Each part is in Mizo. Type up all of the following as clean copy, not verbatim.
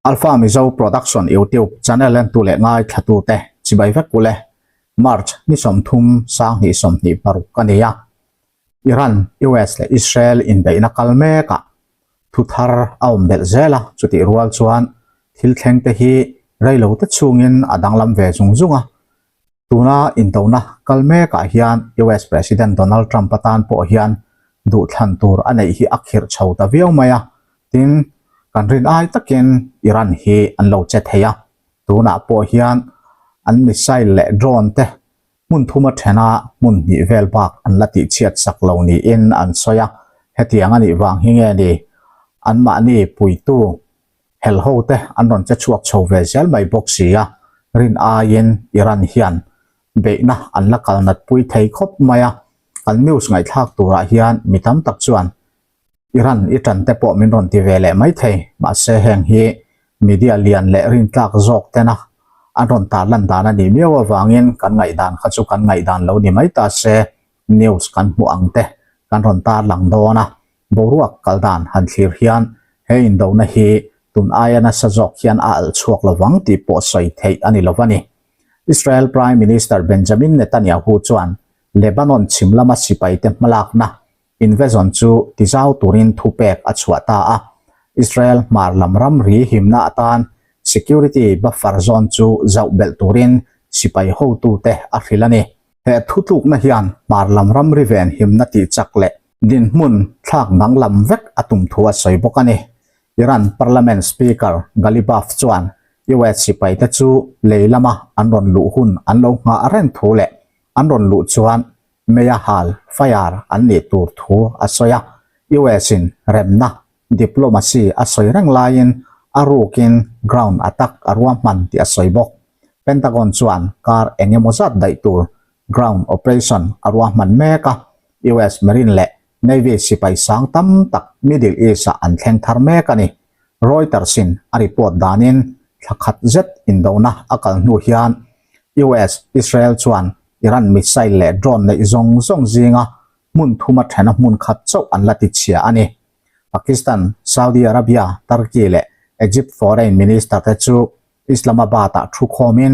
Alpha Mizo Production YouTube channel entu leh ngaithlatute chibai vek ule. March ni 30 sanghnih 26 a ni a. Iran, US leh Israel inbeihna kal mekah thu thar a awm belh zel a, chutih rual chuan thil thleng te hi reilo te chhungin a danglam ve zung zung a. Tuna indona kal mekah hian US President Donald Trump atan pawh hian duhthlan tur a neih hi a khirh chho ta viau mai a, tin, kan rin ai takin Iran hi an lo che thei a, tunah pawh hian an missile leh drone te hmun thuma thena hmun hnih vel bak an la tihchhiat sak lo niin an sawi a, hetiang a nih vang hi nge ni anmahni puitu hel ho te an rawn che chhuak chho ve zel mai bawk si a, rin aiin Iran hian beihna an la kal nat pui thei khawp mai a, kan news ngaihthlak turah hian mi tam tak chuan Iran i tan te pawh min rawn ti ve leh mai thei, mahse heng hi media lian leh rintlak zawk tena an rawn tarlan dan a nih miau avangin kan ngaihdan kha chu kan ngaihdan lo ni mai ta se news kan hmuh ang te kan rawn tarlang dawn a, boruak kal dan han thlir hian he indona hi tun aia nasa zawk hian a alh chhuak lovang tih pawh sawi theih a ni lo a ni. Israel Prime Minister Benjamin Netanyahu chuan Lebanon chhim lama sipaite hmalakna Invasion chu tizau turin thupek a chhuah ta a, Israel hmar lam ramri himna atan security buffer zone chu zauh belh turin sipai hotute a hrilh a ni. He thutlukna hian hmar lam ramri ven himna tihchak leh dinhmun thlak danglam vek a tum thu a sawi bawk a ni. Iran Parliament Speaker Ghalibaf chuan US sipaite chu lei lama an rawn luh hun an lo nghah reng thu leh an rawn luh chuan Meia hal, fire, an nih tur thu a sawi a, US in remna, diplomacy, a sawi reng laiin a rukin ground attack a ruahman tih a sawi bawk. Pentagon chuan kar eng emaw zat daih tur ground operation a ruahman mek a, US Marine leh Navy sipai sang tam tak Middle East-ah an thleng thar mek a ni. Reuters in a report danin thla khat zet indona a kal hnu hian US, Israel chuan Iran missile leh drone neih zawng zawng zinga hmun thuma thena hmun khat chauh an la ti chhia a ni. Pakistan, Saudi Arabia, Turkey leh Egypt foreign minister te chu Islamabad-ah thu khawmin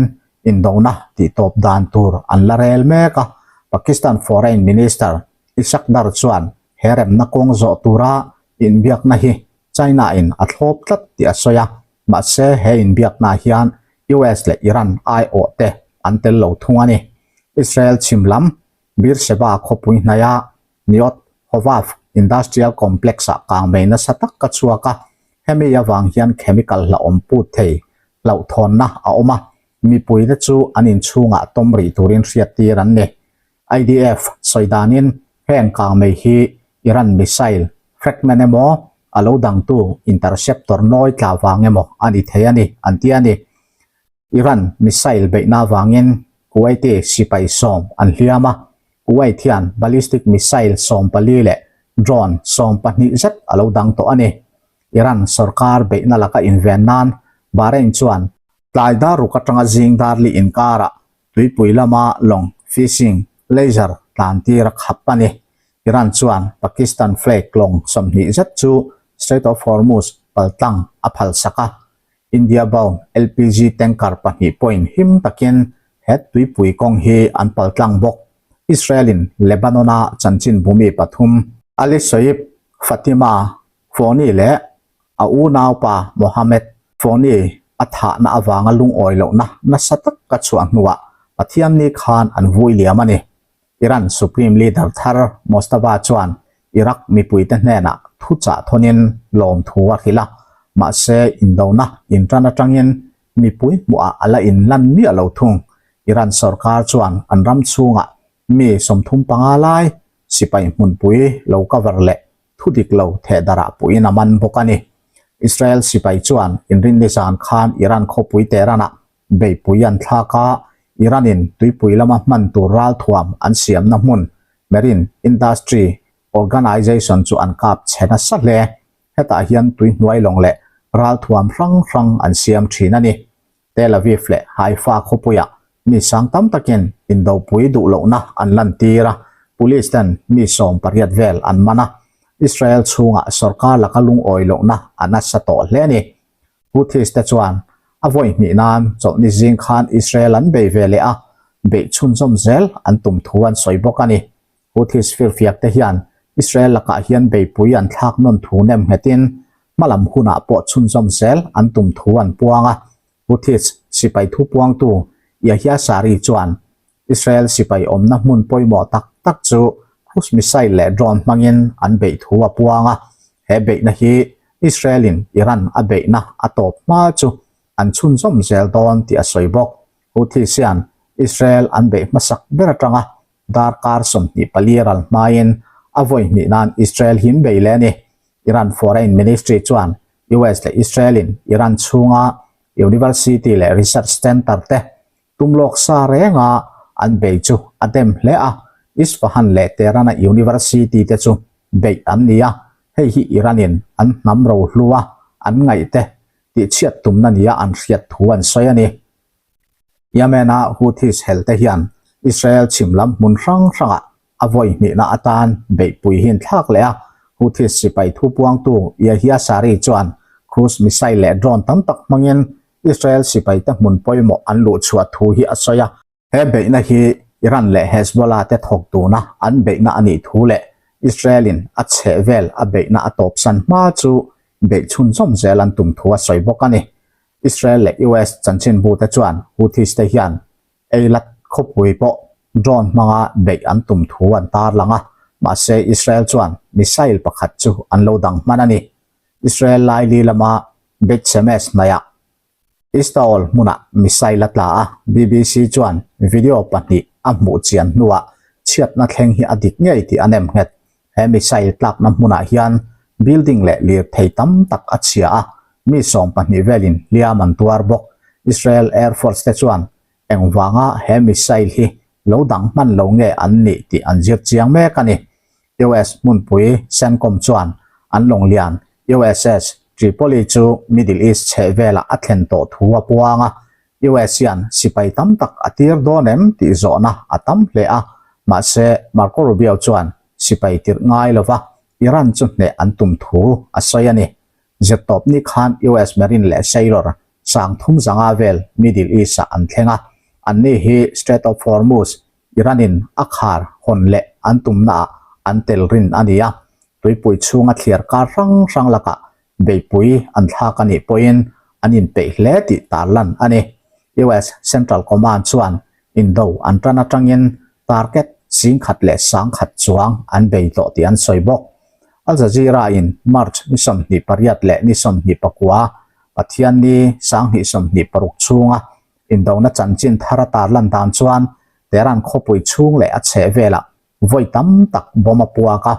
indona tih tawp dan tur an la rel mek a. Pakistan foreign minister Ishaq Dar chuan he remna kawng zawh tura inbiakna hi China-in a thlawp tlat tih a sawi a. Mahse, he inbiaknaah hian US leh Iran aiawh te an tel lo thung a ni. Israel chhim lam Beersheba khawpui hnaia Neot Hovav Industrial Complex-ah kangmei nasa tak ka chhuak a, hemi avang hian chemical hlauhawm put thei hlauhthawnna a awm a, mipuite chu an inchhungah tawm rih turin hriattir an ni. IDF sawi danin heng kangmei hi Iran missile fragment emaw a lo dangtu interceptor nawi tla vang emaw a ni thei a ni, an ti a ni. Iran missile beihna avangin Kuwaiti sipai sawm an hliam a, Kuwait hian ballistic missile 14 leh drone 12 zet a lo dang tawh a ni. Iran sorkar beihna laka inven nan Bahrain chuan tlai dar ruk atanga zing dar li inkarah Tuipui lama lawng, fishing, leisure tlan tir a khap a ni. Iran chuan Pakistan flag lawng 20 zet chu Strait of Hormuz paltlang a phalsak a. India bound LPG tanker pahnih pawhin him takin he tuipui kawng hi an paltlang bawk. Israel-in Lebanon-a chanchin bumi pathum, Ali Shoaib, Fatima Fawni leh A unaupa Mohammed Fawni a thahna avanga lungawi lohna nasa tak ka chhuah hnuah Pathianni khan an vui liam a ni. Iran Supreme Leader thar Mojtaba chuan Iraq mipuite hnenah thuchah thawnin lawmthu a hrilh a, mahse indona intan atangin mipui hmuhah a la inlan miah lo thung. Iran sorkar chuan an ram chhungah mi 35 lai sipai hmunpui lo cover leh thu dik lo thehdarah puiin a man bawk a ni. Israel sipai chuan inrinni zan khan Iran khawpui Tehran-ah beihpui an thlak a, Iran-in tuipui lama hman tur ralthuam an siamna hmun Marine Industry Organization chu an kap chhe nasa hle. Hetah hian tuihnuai lawng leh ralthuam hrang hrang an siam thin a ni. Tel Aviv leh Haifa khawpuiah mi sang tam takin indopui duh lohna an lantir a, police ten mi 18 vel an man a, Israel chhungah sorkar laka lungawi lohna a nasa tawh hle a ni. Houthis te chuan a vawi hnih nan chawlhni zing khan Israel an bei ve leh a, beih chhunzawm zel an tum thu an sawi bawk a ni. Houthis firfiak te hian Israel lakah hian beipui an thlak nawn thu nem nghetin hmalam hunah pawh chhunzawm zel an tum thu an puang a. Houthis sipai thu puangtu Yahya Sari chuan Israel sipai awmna hmun pawimawh tak tak chu cruise missile leh drone hmangin an beih thu a puang a. He beihna hi Israel-in Iran a beihna a tawp hma chu an chhunzawm zel dawn tih a sawi bawk. Houthis hian Israel an beih hmasak ber atanga darkar 24 ral hmain a vawi hnih nan Israel him bei leh a ni. Iran Foreign Ministry chuan US leh Israel-in Iran chhunga university leh research center te Tum lawk sa renga an bei chu a dem hle a, Isfahan leh Tehran-a university te chu beih an ni a, hei hi Iran-in an hnam rohlu a an ngaihte tihchhiat tumna nia an hriat thu an sawi a ni. Yemen-a Houthis helte hian Israel chhim lam hmun hrang hrangah a vawi hnihna atan beihpui hi an thlak leh a, Houthis sipai thupuangtu Yahya Sari chuan cruise missile leh drone tam tak hmangin Israel sipaite hmun pawimawh an luh chhuah thu hi a sawi a. He beihna hi Iran leh Hezbollah te thawk tuna an beihna a nih thu leh Israel-in a chheh vel a beihna a tawpsan hma chu beih chhunzawm zel an tum thu a sawi bawk a ni. Israel leh US chanchinbute chuan Houthis te hian Eilat khawpui pawh drone hmanga beih an tum thu an tarlang a, mahse Israel chuan missile pakhat chu an lo dang hman a ni. Israel laili lama Beit Shemesh hnaihah Eshtaol hmunah missile a tla a, BBC chuan video pahnih a hmuh chian hnuah chhiatna thleng hi a dik ngei tih a nem nghet. He missile tlakna hmunah hian building leh lirthei tam tak a chhia a, mi 12 velin hliam an tuar bawk. Israel Air Force te chuan engvanga he missile hi lo dang hman lo nge an nih tih an zir chiang mek a ni. US hmunpui CENTCOM chuan an lawnglian USS Tripoli chu Middle East chhehvelah a thlen tawh thu a puang a, US hian sipai tam tak a tir dawn em tih zawhna a tam hle a, mahse Marco Rubio chuan sipai tirh ngai lova Iran chu hneh an tum thu a sawi a ni. Zirtawpni khan US Marine leh Sailor 3,500 vel Middle East-ah an thleng a, anni hi Strait of Hormuz, Iran-in a khar hawn leh an tumnaah an tel rin a ni a, tuipui chhunga thliar kar hrang hrang lakah beihpui an thlak a nih pawhin an inpeih hle tih tarlan a ni. US Central Command chuan indo an tan atangin target 10,100 chuang an bei tawh tih an sawi bawk. Al Jazeera-in March ni 28 leh ni 29, Pathianni 2026 chhunga Indona chanchin thar a tarlan dan chuan Tehran khawpui chhung leh a chheh velah vawi tam tak bomb a puak a,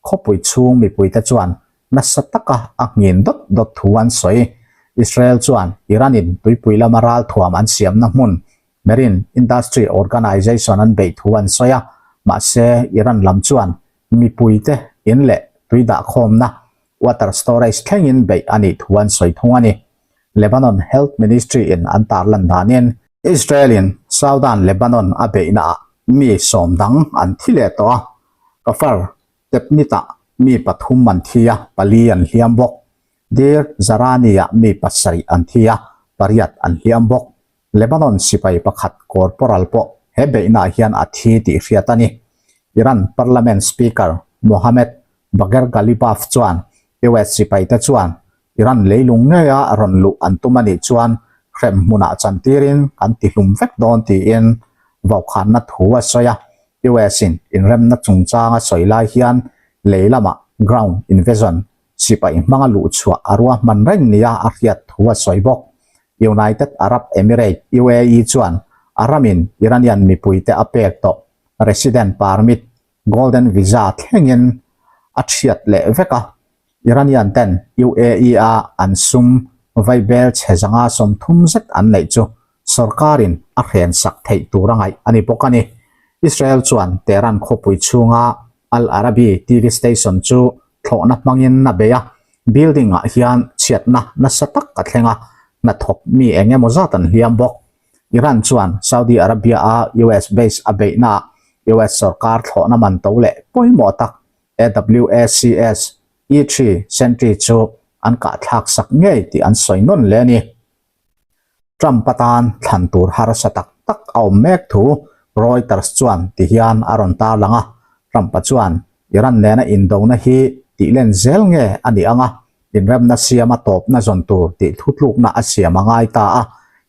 khawpui chhung mipuite chuan nasa taka a nghin dawt dawt thu an sawi. Israel chuan Iran-in tuipui lama ralthuam an siamna hmun Marine Industry Organization an beih thu an sawi a, mahse Iran lam chuan mipuite in leh tui dahkhawmna water storage thlengin beih a nih thu an sawi thung a ni. Lebanon Health Ministry in an tarlan danin Israel in Southern Lebanon a beihna ah mi sawm dang an thi leh tawh a, Kafar Tebnit ah mi pathum an thi a, pali an hliam bawk. Deir Zarani ah mi pasarih an thi a, pariat an hliam bawk. Lebanon sipai pakhat corporal pawh he beihna ah hian a thi tih hriat a ni. Iran Parliament Speaker Mohammad Bagher Ghalibaf chuan US sipaite chuan Iran leilung ngeia rawn luh an tum a nih chuan hrem hmunah chantirin kan tihlum vek dawn tiin vaukhanna thu a sawi a. US-in inremna chungchang a sawi lai hian lei lamah ground invasion sipai hmanga luh chhuah a ruahman reng nia a hriat thu a sawi bawk. United Arab Emirate, UAE, chuan a ramin Iranian mipuite a pek tawh resident permit Golden Visa thlengin a thiat leh vek a, Iranian ten UAE a an sum vaibel chhe zanga 30 zet an neih chu sorkarin a hrensak theih tur a ngaih a ni bawk a ni. Israel chuan Tehran khawpui chhunga Al Arabi TV station chu thlawhna hmangin a bei a, building ah hian chhiatna nasa tak a thleng a, hnathawk mi eng emaw zat an hliam bawk. Iran chuan Saudi Arabia-a US base a beihnaah US sorkar thlawhna man to leh pawimawh tak AWACS E-3 Sentry chu an kahthlaksak ngei tih an sawi nawn leh a ni. Trump atan thlan tur harsa tak tak a awm mek thu Reuters chuan ti hian a rawn tarlang a, Trump-a chuan Iran nena indona hi tih len zel nge a nih anga inremna siama tawpna zawn tur tih thutlukna a siam a ngai ta a,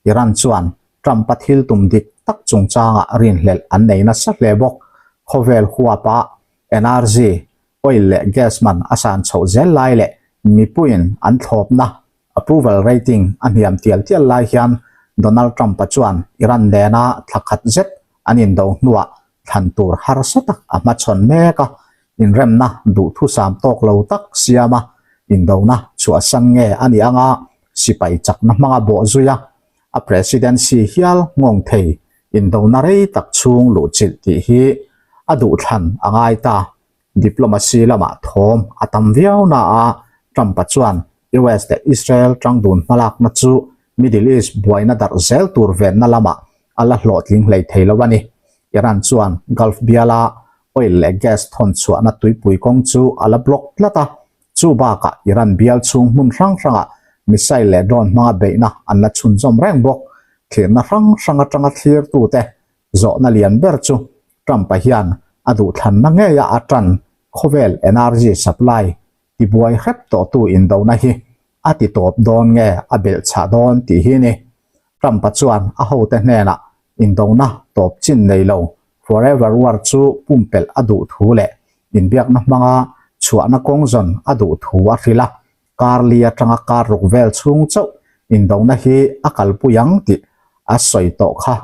Iran chuan Trump-a thil tum dik tak chungchangah rinhlelh an nei nasa hle bawk. Khawvel huapa energy, oil leh gas man a san chhoh zel lai leh mipuiin an thlawpna Approval rating a hniam tial tial lai hian Donald Trump-a chuan Iran nena thla khat zet an indo hnuah thlan tur harsa tak a hmachhawn mek a, inremna duhthusam tawk lo tak siama indona chhuahsan nge a nih anga sipai chakna hmanga bawh zui a, a presidency hial nghawng thei indona rei tak chhung luhchilh tih hi a duhthlan a ngai ta. Diplomacy lamah thawm a tam viau na a, Trump-a chuan US leh Israel tangdun hmalakna chu Middle East buaina darh zel tur venna lamah a la hlawhtling hlei thei lo a ni. Iran chuan Gulf biala oil leh gas thawn chhuahna tuipui kawng chu a la block tlat a, chu bakah Iran bial chhung hmun hrang hrangah missile leh drone hmanga beihna an la chhunzawm reng bawk. Thlirna hrang hrang atanga thlirtute Zawhna lian ber chu Trump-a hian a duhthlanna ngeia a tan khawvel energy supply tibuai hrep tawhtu indona hi a ti tawp dawn nge a belh chhah dawn tih hi ni. Trump-a chuan a hote hnenah indona tawp chin nei lo forever war chu pumpelh a duh thu leh inbiakna hmanga chhuahna kawng zawn a duh thu a hrilh a, kar li atanga kar ruk vel chhung chauh indona hi a kalpui ang tih a sawi tawh kha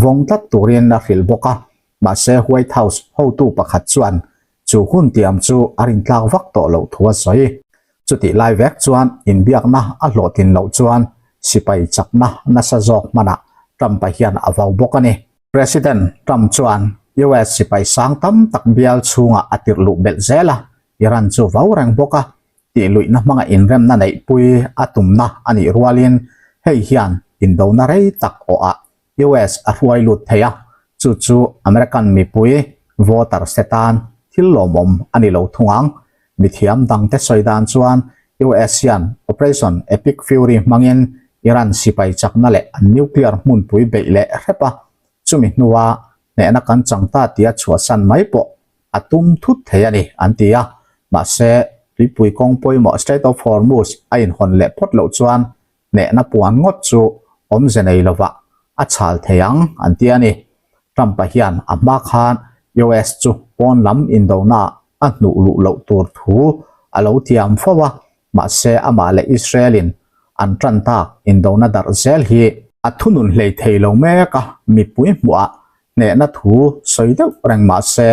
vawng tlat turin a hrilh bawk a, mahse White House hotu pakhat chuan chu hun tiam chu a rintlak vak tawh loh thu a sawi. Chutih lai vek chuan inbiakna a hlawhtlin loh chuan sipai chakna nasa zawk hmanah Trump-a hian a vau bawk a ni. President Trump chuan US sipai sang tam tak bial chhungah a tirh luh belh zel a, Iran chu vau reng bawk a, tih luihna hmanga inremna neihpui a tumna a nih rualin hei hian indona rei tak awhah US a hruai lut thei a, chu chu American mipui voters te tan thil lawmawm a ni lo thung ang. Mithiam dangte sawi dan chuan US hian Operation Epic Fury hmangin Iran sipai chakna leh an nuclear hmunpui beih leh hrep a, chumi hnua hnehna kan chang ta tia chhuahsan mai pawh a tum thut thei a ni, an ti a. Mahse, tuipui kawng pawimawh Strait of Hormuz a inhawn leh phawt loh chuan hnehna puan ngawt chu awmze nei lovah a chhal thei ang, an ti a ni. Trump-a hian a hma khan US chu pawn lam indonaah a hnuh luh loh tur thu a lo tiam fo a, mahse amah leh Israel-in an tan tak indona darh zel hi a thunun hlei thei lo mek a, mipui hmuhah hnehna thu sawi deuh reng mah se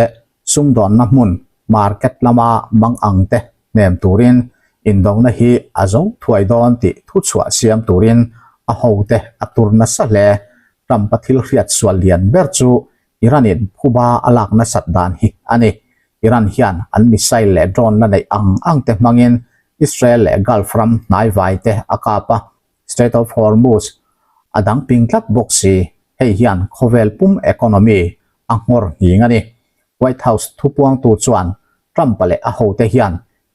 sumdawnna hmun market lama mang ang te hnem turin indona hi a zo thuai dawn tih thuchhuah siam turin a hote a tur nasa hle. Trump-a thil hriat sual lian ber chu Iran-in phuba a lak nasat dan hi a ni. Iran hian an missile leh drone la neih ang ang te hmangin Israel leh Gulf ram hnaivai te a kap a, Strait of Hormuz a dang ping tlat bawk si. Hei hian khawvel pum economy a nghawr nghing a ni. White House thupuangtu chuan Trump-a leh a hote hian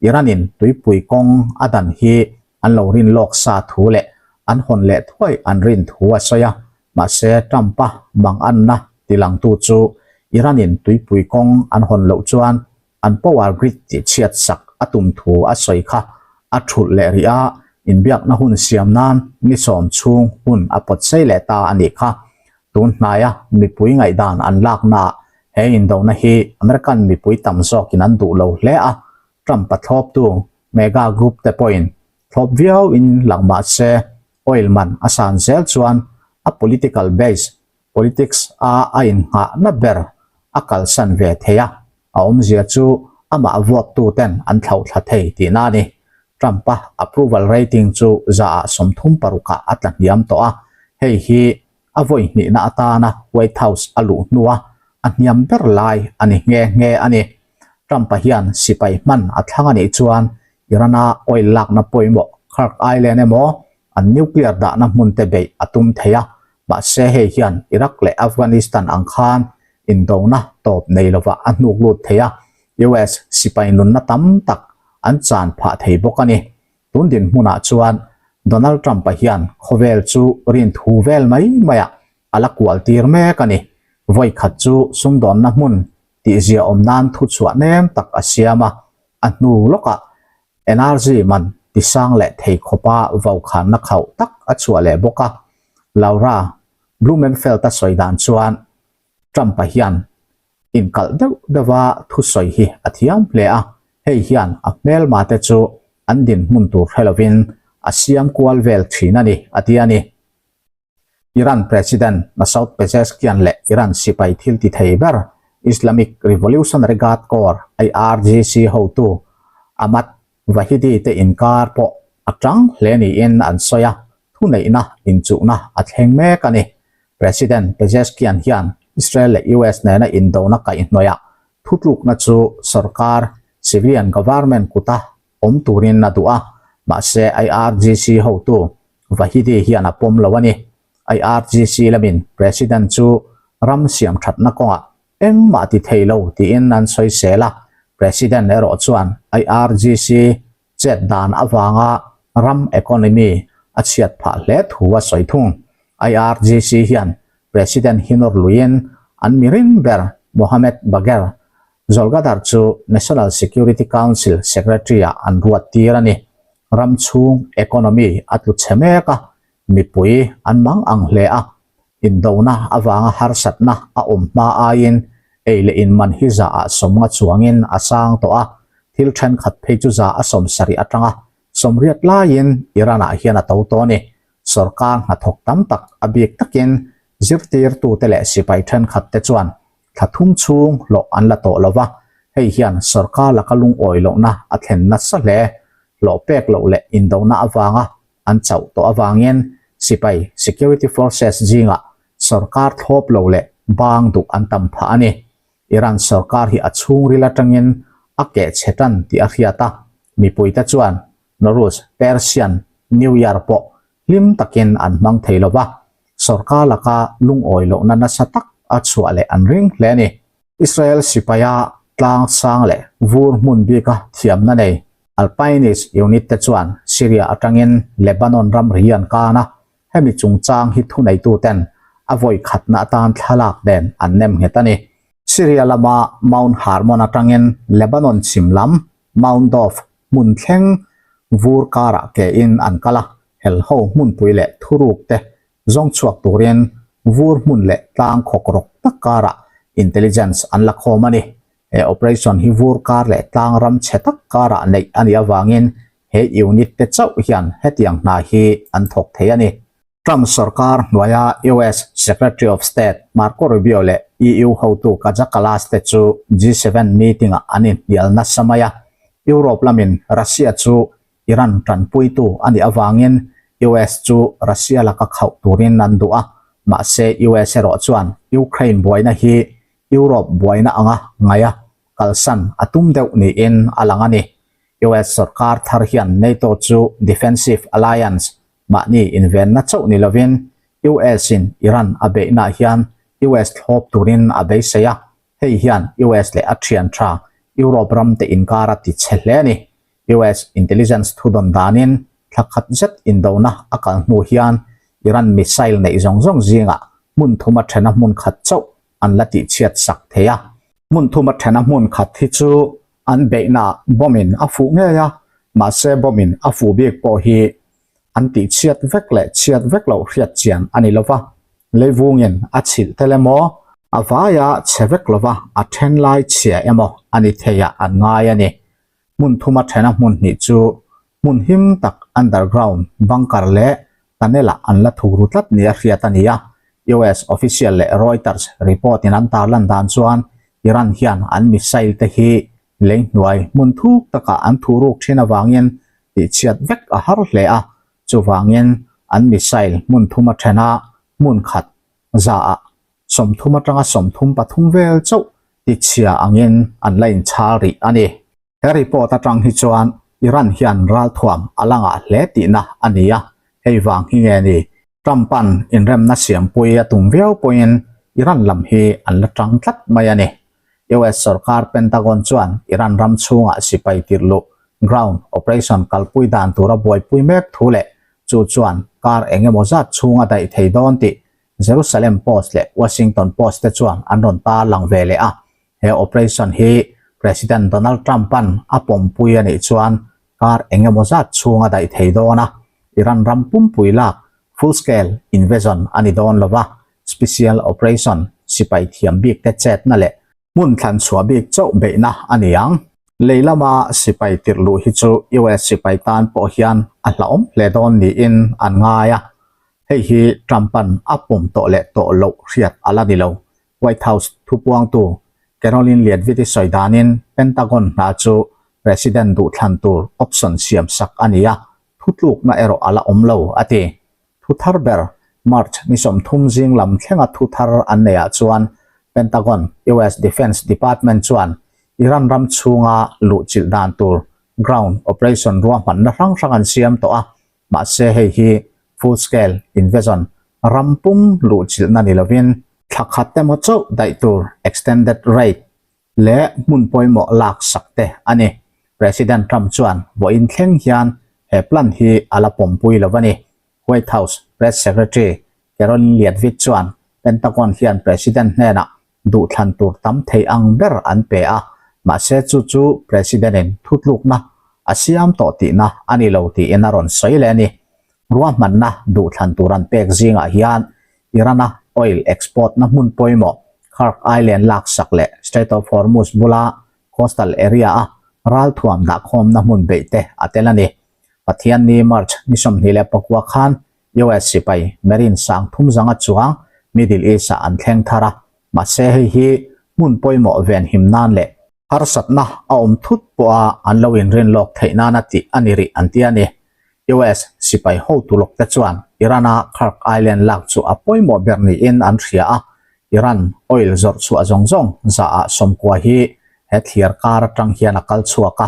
Iran-in tuipui kawng a dan hi an lo rin lawk sa thu leh an hawn leh thuai an rin thu a sawi a. Mahse, Trump-a manganna tilangtu chu Iran-in tuipui kawng an hawn loh chuan an power grid tihchhiat sak a tum thu a sawi kha a thulh leh rih a, inbiakna hun siam nan ni sawm chhung hun a pawt sei leh ta a nih kha. Tun hnaia mipui ngaihdan an laknaah he indona hi American mipui tam zawkin an duh lo hle a, Trump-a thlawptu mega group te pawhin thlawp viau in lang mah se oil man a san zel chuan a political base Politics a a innghahna ber a kalsan ve thei a, a awmzia chu amah vote tu ten an thlauhthla thei tihna a ni. Trump-a approval rating chu zaah 36 ah a tla hniam tawh a, hei hi a vawi hnihna atana White House a luh hnua a hniam ber lai a ni nghe nghe a ni. Trump-a hian sipai hman a thlang a nih chuan Iran-a oil lakna pawimawh Kharg Island emaw an nuclear dahna hmun te beih a tum thei a, mahse hei hian Iraq leh Afghanistan ang khan indona tawp nei lovah a hnuk lut thei a, US sipai nunna tam tak an chan phah thei bawk a ni. Tun dinhmunah chuan Donald Trump-a hian khawvel chu rinthu vel mai maiah a la kual tir mek a ni. Vawi khat chu sumdawnna hmun tihzia awm nan thuchhuah nem tak a siam a, a hnu lawkah energy man tisang leh thei khawpa vaukhanna khauh tak a chhuah leh bawk a. Laura Blumenfeld-a sawi dan chuan Trump-a hian inkalh deuh deuha thusawi hi a thiam hle a, hei hian a hmelma te chu an dinhmun tur hre lovin a siam kual vel thin a ni, a ti a ni. Iran President Masoud Pezeshkian leh Iran sipai thil ti thei ber Islamic Revolutionary Guard Corps, IRGC, hotu Ahmad Vahidi te inkar pawh a tang hle niin an sawi a, thuneihna inchuhna a thleng mek a ni. President Pezeshkian hian Israel leh US nena indona kaihhnawihah thutlukna chu sorkar, civilian government, kuta awm turin a duh a, mahse IRGC hotu Vahidi hian a pawm lo a ni. IRGC lamin President chu ram siamthatna kawngah engmah ti thei lo tiin an sawisel a, President erawh chuan IRGC chet dan avanga ram economy a chhiat phah hle thu a sawi thung. IRGC hian President hi nawr luiin an miring ber Mohammad Bagher Zolghadar chu National Security Council Secretary-ah an ruat tir a ni. Ram chhung economy a tlu chhe mek a, mipui an mang ang hle a, indona avanga harsatna a awm hma aiin ei leh in man hi za ah sawmnga chuangin a sang tawh a, thil thenkhat phei chu za a sawmsarih atanga sawmriat laiin Iran-ah hian a to tawh a ni. Sorkar hnathawk tam tak a bik takin zirtirtute leh sipai thenkhat te chuan thla thum chhung hlawh an la tawh lo va, hei hian sorkar laka lungawi lohna a thlen nasa hle. Hlawh pek loh leh indona avanga an chauh tawh avangin sipai, security forces, zingah sorkar thlawp lo leh bang duh an tam phah a ni. Iran sorkar hi a chhungril atangin a keh chhe tan tih a hriat a, mipuite chuan Nowruz, Persian New Year, pawh hlim takin an hmang thei lo va, sorkar laka lungawi lohna nasa tak a chhuah leh an ring hle a ni. Israel sipaia tlang sang leh vur hmun bika thiamna nei Alpinist unit te chuan Syria atangin Lebanon ramri an kan a, hemi chungchang hi thuneituten a vawi khatna atan thlalak nen an nem nghet a ni. Syria lama Mount Hermon atangin Lebanon chhim lam Mount Dov hmun thleng vur karah ke in an kal a, helho hmunpui leh thuruk te zawng chhuak turin vur hmun leh tlang khawk rawk tak karah intelligence an la khawm a ni. He operation hi vur kar leh tlang ram chhe tak karah neih a nih avangin he unit te chauh hian hetiang hna hi an thawk thei a ni. Trump sorkar hnuaia US Secretary of State Marco Rubio leh EU hotu Kaja Kallas te chu G7 meeting-ah an inhnial nasa mai a. Europe lamin Russia chu Iran tanpuitu a nih avangin US chu Russia laka khauh turin an duh a, mahse US erawh chuan Ukraine buaina hi Europe buaina anga ngaia kalsan a tum deuh niin a lang a ni. US sorkar thar hian NATO chu defensive alliance Mahni invenna chauh ni lovin US in Iran a beihnaah hian US thlawp turin a beisei a, hei hian US leh a thian tha Europe ram te inkar a ti chhe hle a ni. US intelligence thudawn danin thla khat zet indona a kal hnu hian Iran missile neih zawng zawng zingah hmun thuma thena hmun khat chauh an la tihchhiat sak thei a. Hmun thuma thena hmun khat hi chu an beihnaah bomb in a fuh ngei a, mahse bomb in a fuh bik pawh hi an tih chhiat vek leh chhiat vek loh hriat chian a ni lova, leivungin a chhilh tel emaw, a vaia chhe vek lova a then lai chhia emaw a ni theiah an ngai a ni. Hmun thuma thena hmun hnih chu hmun him tak underground bunker leh tunnel ah an la thuk ru tlat nia hriat a ni a, US official leh Reuters report in an tarlan dan chuan Iran hian an missile te hi lei hnuai hmun thuk takah an thuh ruk thin avangin tihchhiat vek a har hle a, chuvangin an missile hmun thuma thena hmun khat zaah 30 atanga 33 vel chauh tichhia angin an la inchhal rih a ni. He report atang hi chuan Iran hian ralthuam a la ngah hle tihna a ni a, hei vang hi nge ni Trump-a'n inremna siampui a tum viau pawhin Iran lam hi an la tang tlat mai a ni. US sorkar Pentagon chuan Iran ram chhungah sipai tirh luh Ground operation kalpui dan tura buaipui mek thu leh chu chuan kar eng emaw zat chhung a daih thei dawn tih Jerusalem Post leh Washington Post te chuan an rawn tarlang ve leh a. He operation hi President Donald Trump-a'n a pawmpui a nih chuan kar eng emaw zat chhung a daih thei dawn a, Iran ram pumpui lak full scale invasion a ni dawn lo va, special operation sipai thiam bik te chetna leh hmun thlan chhuah bik chauh beihna a ni ang. Lei lama sipai tirh luh hi chu US sipai tan pawh hian a hlauhawm hle dawn niin an ngai a, hei hi Trump-a'n a pawm tawh leh tawh loh hriat a la ni lo. White House thupuangtu Karoline Leavitt-i sawi danin Pentagon hna chu President duhthlan tur option siam sak a ni a, thutlukna erawh a la awm lo, a ti. Thu thar ber, March ni 30 zing lam thlenga thu thar an neihah chuan Pentagon, US Defense Department chuan Iran ram chhunga luhchilh dan tur ground operation ruahmanna hrang hrang an siam tawh a, mahse hei hi full scale invasion ram pum luhchilhna ni lovin thla khat emaw chauh daih tur extended raid leh hmun pawimawh lak sak te a ni. President Trump chuan vawiin thleng hian he plan hi a la pawmpui lo a ni. White House Press Secretary Karoline Leavitt chuan Pentagon hian President hnenah duhthlan tur tam thei ang ber an pe a, mahse chu chu President-in thutlukna a siam tawh tihna a ni lo tiin a rawn sawi leh a ni. Ruahmanna duhthlan tur an pek zingah hian Iran-a oil export-na hmun pawimawh Kharg Island laksak leh Strait of Hormuz bula coastal area-a ralthuam dahkhawmna hmun beih te a tel a ni. Pathianni March ni 24 khan US sipai Marine 3000 zanga chuang Middle East-ah an thleng thar a, mahse hei hi hmun pawimawh venhim nan leh harsatna a awm thut pawha an lo inrin lawk theih nana tih a ni rih an ti a ni. US sipai hotu lawk te chuan Iran-a Kharg Island lak chu a pawimawh ber niin an hria a, Iran oil zawrh chhuah zawng zawng zaah 90 hi he thliar kar atang hian a kal chhuak a,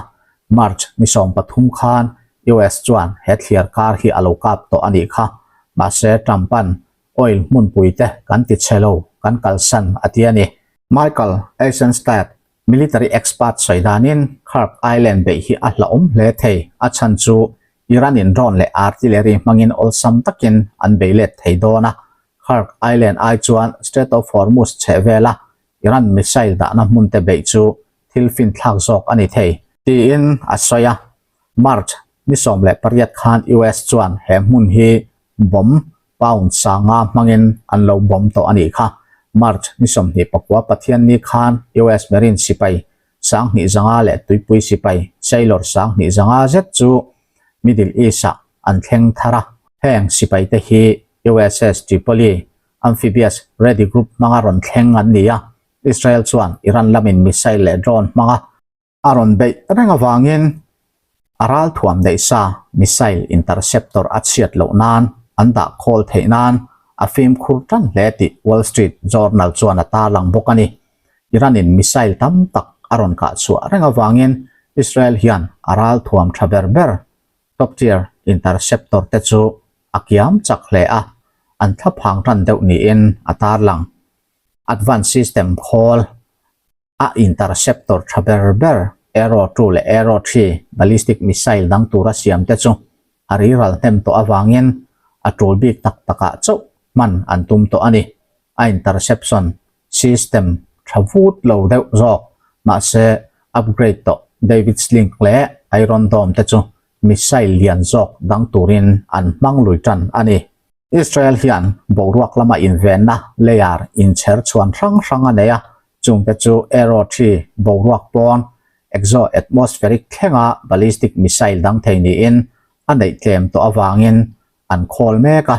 March ni 13 khan US chuan he thliar kar hi a lo kap tawh a nih kha. Mahse Trump-a'n oil hmunpui te kan ti chhe lo, kan kalsan a ti a ni. Michael Eisenstadt, military expert sawi danin Kharg Island beih hi a hlauhawm hle thei, a chhan chu Iran-in drone leh artillery hmangin awlsam takin an bei let thei dawn a, Kharg Island ai chuan Strait of Hormuz chheh vela Iran missile dahna hmunte beih chu thil finthlak zawk a ni thei, tiin a sawi a. March ni 18 khan US chuan he hmun hi bomb pound 500 hmangin an lo bomb tawh a nih kha. March ni 29 Pathianni khan US Marine sipai 2500 leh tuipui sipai sailor 2500 zet chu Middle East-ah an thleng thar a. Heng sipaite hi USS Tripoli Amphibious Ready Group hmanga rawn thleng an ni a. Israel chuan Iran lamin missile leh drone hmanga a rawn beih reng avangin a ralthuam neih sa missile interceptor a chhiat loh nan an dah khawl theih nan a fimkhur tan hle tih Wall Street Journal chuan a tarlang bawk a ni. Iran-in missile tam tak a rawn kah chhuah reng avangin Israel hian a ralthuam tha ber ber top tier interceptor te chu a kiam chak hle a, an thlaphang tan deuh niin a tarlang. Advanced system khawl a interceptor tha ber ber Arrow 2 leh Arrow 3 ballistic missile dang tura siam te chu a riral hnem tawh avangin a tul bik tak takah chauh hman an tum tawh a ni. A interception system tha vut lo deuh zawk mahse upgrade tawh David Sling leh Iron Dome te chu missile lian zawk dang turin an hmang lui tan a ni. Israel hian boruak lama invenna layer inchher chhuan hrang hrang a nei a, chungte chu Arrow 3 boruak pawn exo-atmospheric thlenga ballistic missile dang thei niin a neih tlem tawh avangin an khawl mek a,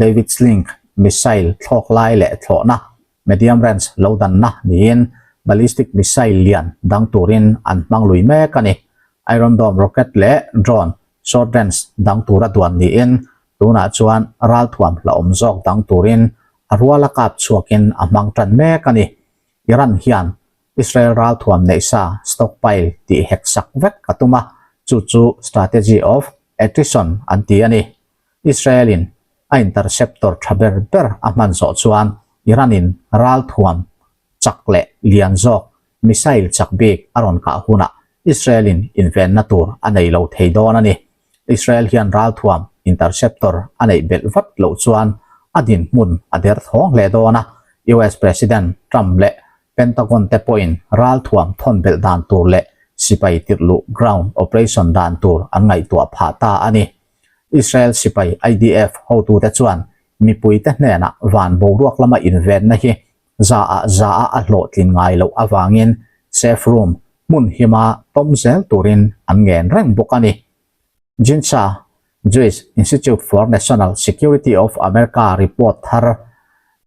David Sling missile thlawk lai leh thlawhna medium range lo danna niin ballistic missile lian dang turin an hmang lui mek a ni. Iron Dome rocket leh drone short range dang tura duan niin tunah chuan ralthuam hlauhawm zawk dang turin a ruala kap chhuakin a hmang tan mek a ni. Iran hian Israel ralthuam neih sa stockpile tih hek sak vek a tum a, chu chu strategy of attrition an ti a ni. Israel-in a interceptor tha ber ber a hman zawh chuan Iran-in ralthuam chak leh lian zawk missile chak bik a rawn kah hunah. Israel-in invenna tur a nei lo thei dawn a ni. Israel hian ralthuam interceptor a neih belh vat loh chuan a dinhmun a derthawng hle dawn a, US President Trump leh Pentagon te pawhin ralthuam thawn belh dan tur leh sipai tirh luh ground operation dan tur an ngaihtuah phah ta a ni. Israel sipai IDF hotute chuan mipuite hnenah van boruak lama invenna hi za ah za a a hlawhtlin ngai loh avangin safe room hmun hima tawm zel turin an ngen reng bawk a ni. Jinsa, Jewish Institute for National Security of America report thar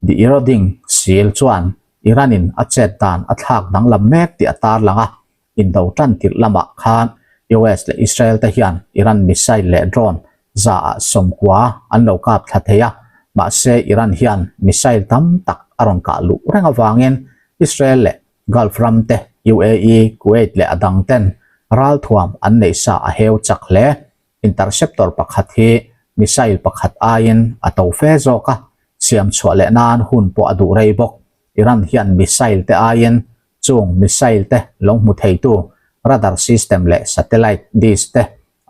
The Eroding Seal chuan Iran-in a chet dan a thlak danglam mek tih a tarlang a, Indo tan tirh lamah khan US leh Israel te hian Iran missile leh drone za ah 90 an lo kap thla thei a, mahse Iran hian missile tam tak a rawn kah luh reng avangin Israel leh Gulf ram te, UAE, Kuwait leh a dang ten ralthuam an neih sa a heu chak hle. Interceptor pakhat hi missile pakhat aiin a to fe zawk a, siam chhuah leh nan hun pawh a duh rei bawk. Iran hian missile te aiin Chung missile te lo hmu theitu radar system leh satellite dish te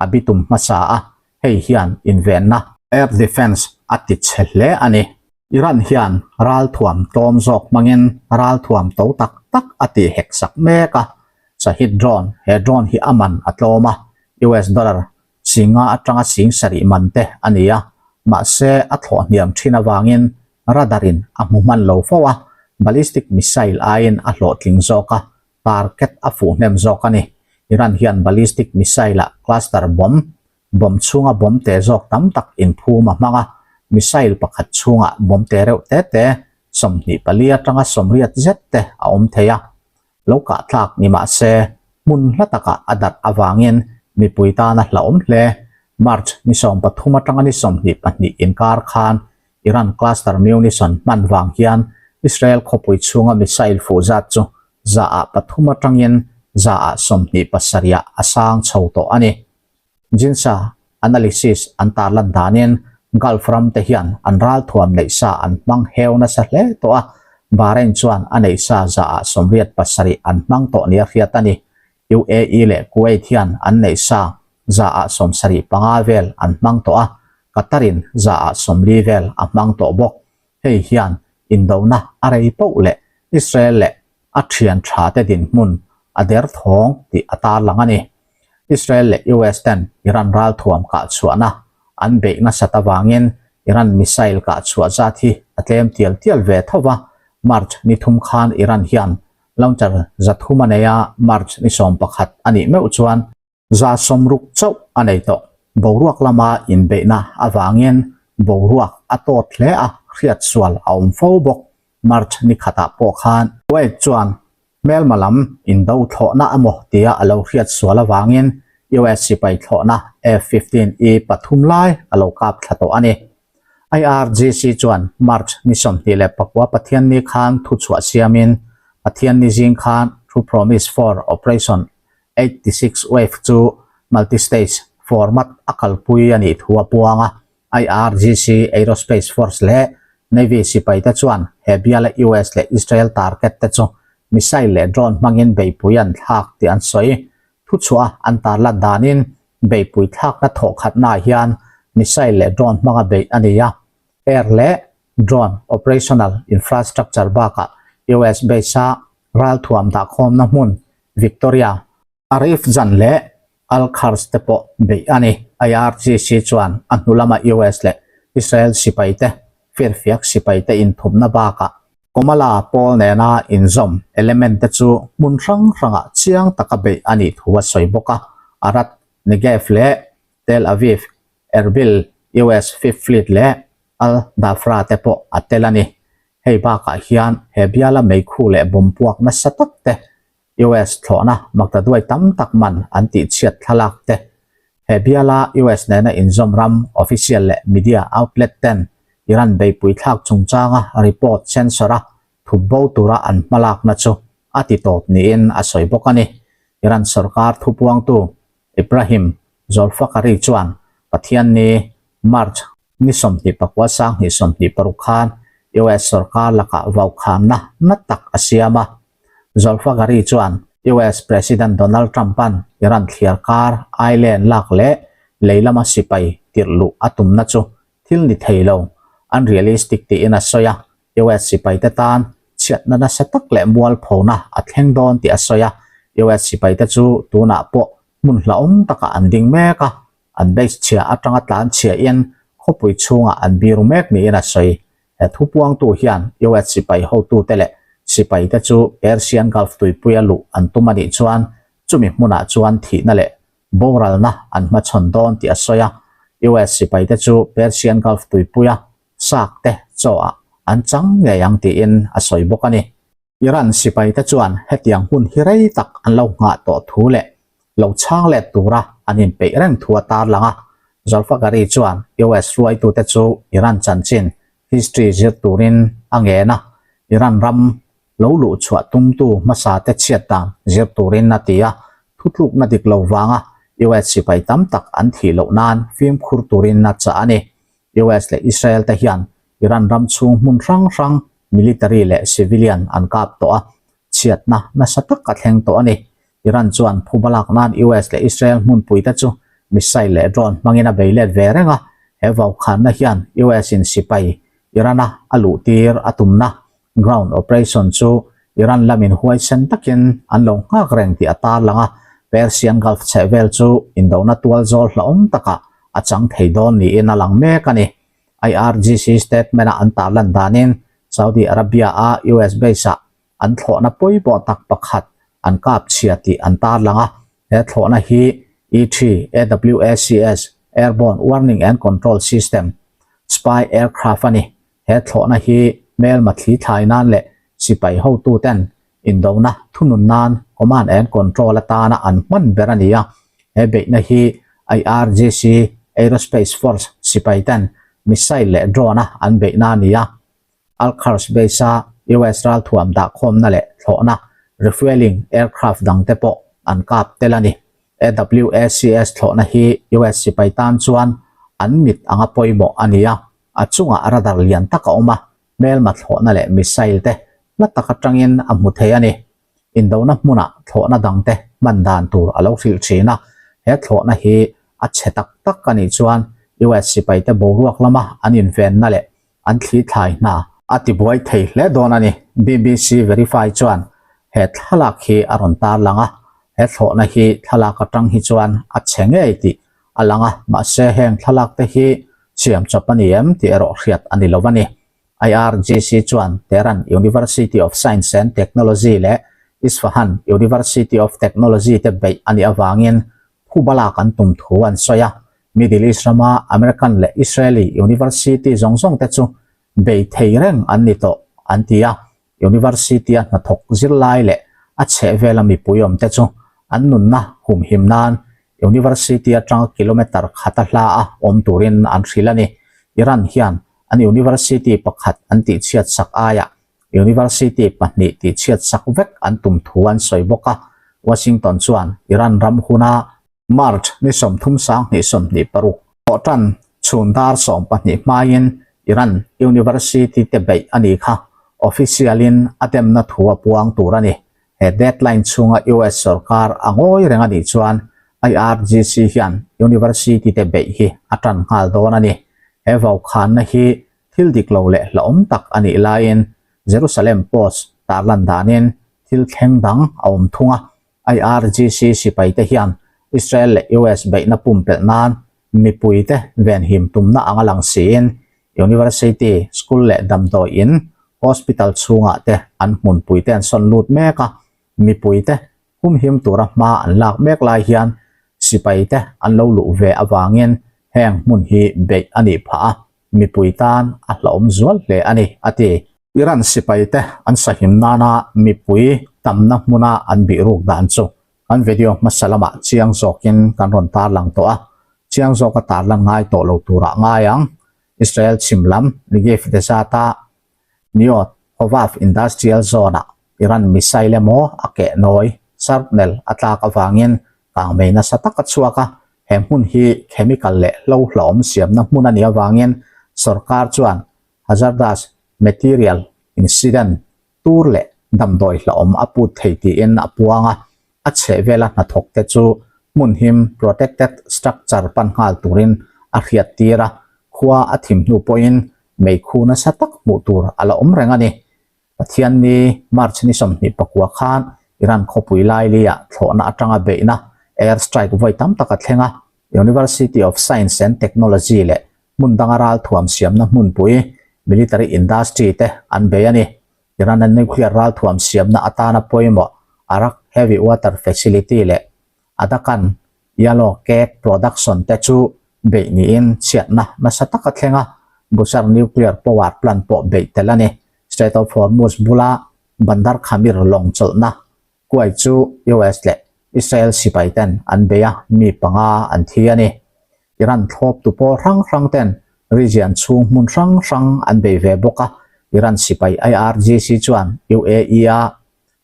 a bitum hmasa a, hei hian invenna, air defence, a ti chhe hle a ni. Iran hian ralthuam tlawm zawk hmangin ralthuam to tak tak a tih hek sak mek a, Shahid drone, he drone hi a man a tlawm a, US dollar 5 atanga 70 man te a ni a, mahse a thlawh hniam thin avangin radar in a hmu hman lo fo a, ballistic missile aiin a hlawhtling zawk a, target a fuh hnem zawk a ni. Iran hian ballistic missile ah cluster bomb, bomb chhunga bomb te zawk tam tak inphum a hmang a, missile pakhat chhungah bomb te reuh te te 24 atanga 80 zet te a awm thei a, lo kah tlak ni mah se hmun hla takah a darh avangin mipui tan a hlauhawm hle. March ni 13 atanga ni 22 inkar khan Iran cluster munition hman vang hian Israel khawpui chhunga missile fuh zat chu za ah pathum atangin za ah 27 ah a sang chho tawh a ni. Jinsa analysis an tarlan danin Gulf ram te hian an ralthuam neih sa an hmang heu nasa hle tawh a, Bahrain chuan a neih sa za ah 87 an hmang tawh nia hriat a ni. UAE leh Kuwait hian an neih sa za ah 75 vel an hmang tawh a, Qatar-in za ah 40 vel a hmang tawh bawk. Hei hian indona a rei poh leh Israel leh a thian tha te dinhmun a derthawng tih a tarlang a ni. Israel leh US ten Iran ralthuam kah chhuahna an beih nasat avangin Iran missile kah chhuah zat hi a tlem tial tial ve tho va, March ni thum khan Iran hian launcher 300 a nei a, March ni 11 a nih meuh chuan 160 chauh a nei tawh. Boruak lama inbeihna avangin boruak a tawt hle a, hriatsual a awm fo bawk. March ni khatah pawh khan Kuwait chuan hmelma lam indo thlawhna emaw tia a lo hriatsual avangin US sipai thlawhna F-15E pathum lai a lo kap thla tawh a ni. IRGC chuan March ni 29 Pathianni khan thuchhuah siamin Pathianni zing khan True Promise 4 Operation 86 Wave chu multi-stage format a kalpui a nih thu a puang a. IRGC Aerospace Force leh Navy sipaite chuan he biala US leh Israel target te chu missile leh drone hmangin beihpui an thlak tih an sawi. Thuchhuah an tarlan danin beihpui thlakna thawhkhatnaah hian missile leh drone hmanga beih a ni a. Air leh drone operational infrastructure bakah US base-a ralthuam dahkhawmna hmun Victoria, Arifjan leh Al-Kharj te pawh beih a ni. IRGC chuan a hnu lama US leh Israel sipaite firfiak sipaite inthumna bakah Komala pawl nena inzawm element te chu hmun hrang hrangah chiang taka beih a nih thu a sawi bawk a. Arad, Negev leh Tel Aviv, Erbil, US Fifth Fleet leh Al Dhafra te pawh a tel a ni. Hei bakah hian he biala meikhu leh bomb puak nasa tak te US thlawhna maktaduai tam tak man an tihchhiat thlalak te, he biala US nena inzawm ram official leh media outlet ten Iran beipui thlak chungchanga report censor a thup bo tura an hmalakna chu a ti tawp niin a sawi bawk a ni. Iran sorkar thupuangtu Ibrahim Zolfaqari chuan Pathianni March ni 29 2026 khan US sorkar lakah vaukhanna na tak a siam a. Zolfaqari chuan. US President Donald Trump-a'n Iran thliar kar island lak leh lei lama sipai tirh luh a tumna chu thil ni thei lo, unrealistic tiin a sawi a. US sipaite tan chhiatna nasa tak leh mualphona a thleng dawn tih a sawi a. US sipaite chu tunah pawh hmun hlauhawm takah an ding mek a, an base chhia atanga tlan chhiain khawpui chhungah an biru mek niin a sawi. He thupuangtu hian US sipai hotute leh sipaite chu Persian Gulf tuipuia luh an tum a nih chuan chumi hmunah chuan thihna leh boralna an hmachhawn dawn tih a sawi a. US sipaite chu Persian Gulf tuipuia sak te chaw ah an chang ngei ang tiin a sawi bawk a ni. Iran sipaite chuan hetiang hun hi rei tak an lo nghah tawh thu leh lo chhang let tura an inpeih reng thu a tarlang a. Zolfaghari chuan US hruaitute chu Iran chanchin, history, zir turin a ngen a, Iran ram lo luh chhuah tumtu hmasate chhiat dan zir turin a ti a, thutlukna dik lo vanga US sipai tam tak an thih loh nan fimkhur turin a chah a ni. US leh Israel te hian Iran ram chhung hmun hrang hrang military leh civilian an kap tawh a, chhiatna nasa tak a thleng tawh a ni. Iran chuan phuba lak nan US leh Israel hmunpui te chu missile leh drone hmangin a bei let ve reng a, he vaukhanna hian US in sipai Iran-a a luh tir a tumna ground operation chu Iran lamin huaisen takin an lo nghak reng tih a tarlang a, Persian Gulf chhehvel chu indona tual zawl hlauhawm takah a chang thei dawn niin a lang mek a ni. IRGC statement-a an tarlan danin Saudi Arabia-a US base-ah an thlawhna pawimawh tak pakhat an kap chhia tih an tarlang a, he thlawhna hi E-3 AWACS, Airborne Warning and Control System, spy aircraft a ni. He thlawhna hi hmelma thli thlai nan leh sipai hotuten indona thunun nan command and control atana an hman ber a ni a. He beihna hi IRGC Aerospace Force sipaiten missile leh drone-a an beihna a ni a. Al-Kharj base-a US ralthuam dahkhawmna leh thlawhna, refuelling, aircraft dangte pawh an kap tel a ni. AWACS thlawhna hi US sipai tan chuan an mit anga pawimawh a ni a. A chungah radar lian tak a awm a, hmelma thlawhna leh missile te hla tak atangin a hmu thei a ni. Indona hmunah thlawhna dangte hman dan tur a lo hrilh thin a, he thlawhna hi a chhe tak tak a nih chuan US sipaite boruak lama an invenna leh an thli thlai hna a tibuai thei hle dawn a ni. BBC Verify chuan he thlalak hi a rawn tarlang a, he thlawhna hi thlalak atang hi chuan a chhe ngei tih a lang a, mahse heng thlalak te hi siam chawp a ni em tih erawh hriat a ni lo a ni. IRGC chuan Tehran University of Science and Technology leh Isfahan University of Technology te beih a nih avangin phuba lak an tum thu an sawi a, Middle East rama American leh Israeli University zawng zawng te chu bei thei reng an ni tawh an ti a. University-a hnathawk zirlai leh a chhehvela mipui awmte chu an nunna humhim nan University atanga kilometre khata hla a awm turin an hrilh a ni. Iran hian an University pakhat an tihchhiat sak aiah University pahnih tihchhiat sak vek an tum thu an sawi bawk a. Washington chuan Iran ram huna March ni 30 26 thawhtan chhun dar 12 hmaiin Iran University te beih a ni kha official-in a demna thu a puang tur a ni. He deadline chhunga US sorkar a ngawi reng a nih chuan IRGC hian University te beih hi a tan nghal dawn a ni. He vaukhanna hi thil dik lo leh hlauhawm tak a nih laiin Jerusalem Post tarlan danin thil thleng dang a awm thung a. IRGC sipaite hian Israel leh US beihna pumpelh nan mipuite venhim tumna anga lang siin University, School leh damdawi in, Hospital chhungah te an hmunpuite an sawn lut mek a, mipuite humhim tura hma an lak mek lai hian sipaite an lo luh ve avangin heng hmun hi beih a nih phah a, mipui tan a hlauhawm zual hle a ni, a ti. Iran sipaite an sahim nana mipui tamna hmuna an bih ruk dan chu kan video hmasa lamah chiang zawkin kan rawn tarlang tawh a, chiang zawka tarlan ngai tawh lo turah ngai ang. Israel chhim lam Negev Desert-a Neot Hovav Industrial Zone-ah Iran missile emaw a keh nawi, shrapnel, a tlak avangin kangmei nasa tak a chhuak a, he hmun hi chemical leh hlo hlauhawm siamna hmun a nih avangin sorkar chuan hazardous material incident tur leh damdawi hlauhawm a put thei tiin a puang a. A chhehvela hnathawkte chu hmun him, protected structure, pan nghal turin a hriattir a, khua a thim hnu pawhin meikhu nasa tak hmuh tur a la awm reng a ni. Pathianni March ni 24 khan Iran khawpui laili-ah thlawhna atanga beihna air strike vawi tam tak a thleng a, University of Science and Technology leh hmun danga ralthuam siamna hmunpui military industry te an bei a ni. Iran-a nuclear ralthuam siamna atana pawimawh Arak Heavy Water Facility leh Adakan Yellow Cake Production te chu beih niin chhiatna nasa tak a thleng a, Bushehr Nuclear Power Plant pawh beih tel a ni. Strait of Hormuz bula Bandar Khamir lawng chawlhna kuai chu US leh Israel sipai ten an bei a, mi panga an thi a ni. Iran thlawptu pawl hrang hrang ten region chhung hmun hrang hrang an bei ve bawk a, Iran sipai IRGC chuan UAE-a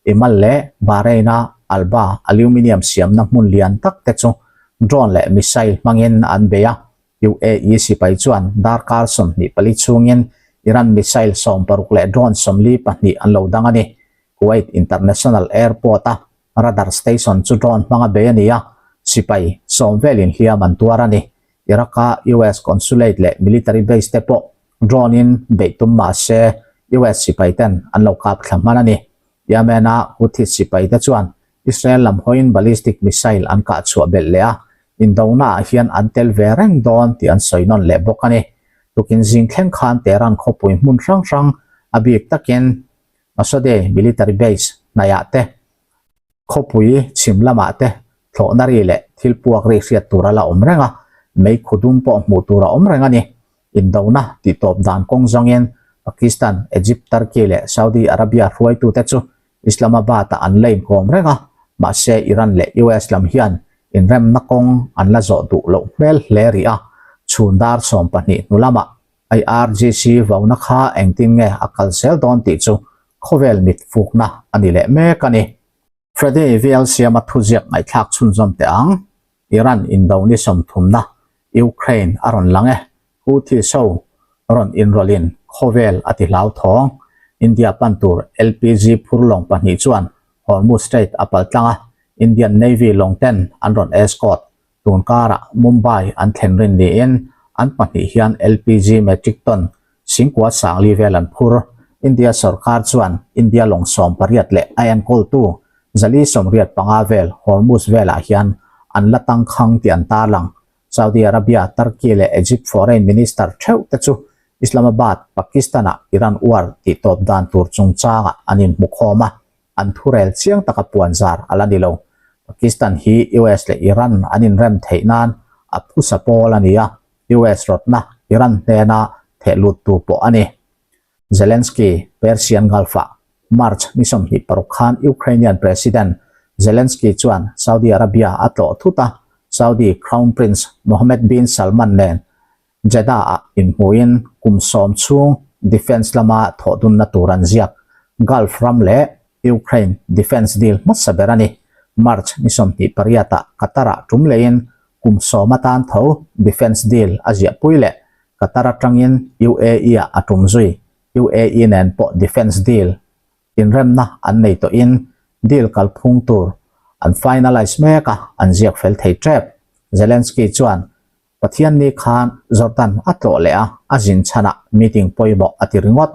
Imal leh Bahrain-a Alba aluminium siamna hmun lian tak te chu drone leh missile hmangin an bei a, UAE sipai chuan darkar 24 chhungin Iran missile 16 leh drone 42 an lo dang a ni. Kuwait International Airport-a Radar station chu drone hmanga bei a ni a, sipai sawm velin hliam an tuar a ni. Iraq-a US consulate leh military base te pawh drone-in beih tum mah se US sipai ten an lo kap thla hman a ni. Yemen-a Houthis sipai te chuan Israel lam hawiin ballistic missile an kah chhuah belh leh a, indonaah hian an tel ve reng dawn tih an sawi nawn leh bawk a ni. Tukin zing thleng khan Tehran khawpui hmun hrang hrang a bik takin Masode military base hnaihah te, khawpui chhim lamah te thlawhna ri leh thil puak ri hriat tur a la awm reng a, meikhu dum pawh hmuh tur a awm reng a ni. Indona tihtawp dan kawng zawngin Pakistan, Egypt, Turkey leh Saudi Arabia hruaitute chu Islamabad-ah an la inkawm reng a, mahse Iran leh US lam hian inremna kawng an la zawh duh loh hmel hle rih a, chhun dar 12 hnu lamah IRGC vauna kha engtin nge a kal zel dawn tih chu khawvel mit fukna a ni leh mek a ni. Freddy VL Siama thuziak ngaihthlak chhunzawm teh ang. Iran indo ni sawmthumna Ukraine a rawn lang e. Houthis ho rawn inrawlhin khawvel a ti hlauthawng. India pan tur LPG phur lawng pahnih chuan Hormuz Strait a paltlang a, Indian Navy lawng ten an rawn escort. Tun karah Mumbai an thlen rin niin an pahnih hian LPG metric ton singkua sangli vel an phur. India sorkar chuan India lawng 18 leh a enkawltu 485 vel Hormuz velah hian an la tangkhang tih an tarlang. Saudi Arabia, Turkey leh Egypt foreign minister theuh te chu Islamabad, Pakistan-ah Iran war tihtawp dan tur chungchangah an inhmukhawm a. an thurel chiang taka puanzar a la ni lo. Pakistan hi US leh Iran an inrem theih nan a phusa pawl a ni a, US rawtna Iran hnena theh luttu pawh a ni. Zelensky, Persian Gulf-ah March ni 26 khan Ukrainian President Zelensky chuan Saudi Arabia a tlawh thut a, Saudi Crown Prince Mohammed bin Salman nen Jeddah-ah inhmuhin kum sawm chhung defence lama thawhdunna tur an ziak. Gulf ram leh Ukraine defence deal hmasa ber a ni. March ni 28-ah Qatar-ah tum leiin kum sawm atan tho defence deal a ziahpui leh Qatar atangin UAE-ah a tum zui. UAE nen pawh defence deal inremna an nei tawhin deal kalphung tur an finalise mek a, an ziak fel thei tep. Zelensky chuan Pathianni khan Jordan a tlawh leh a, a zin chhanah meeting pawimawh a ti ringawt.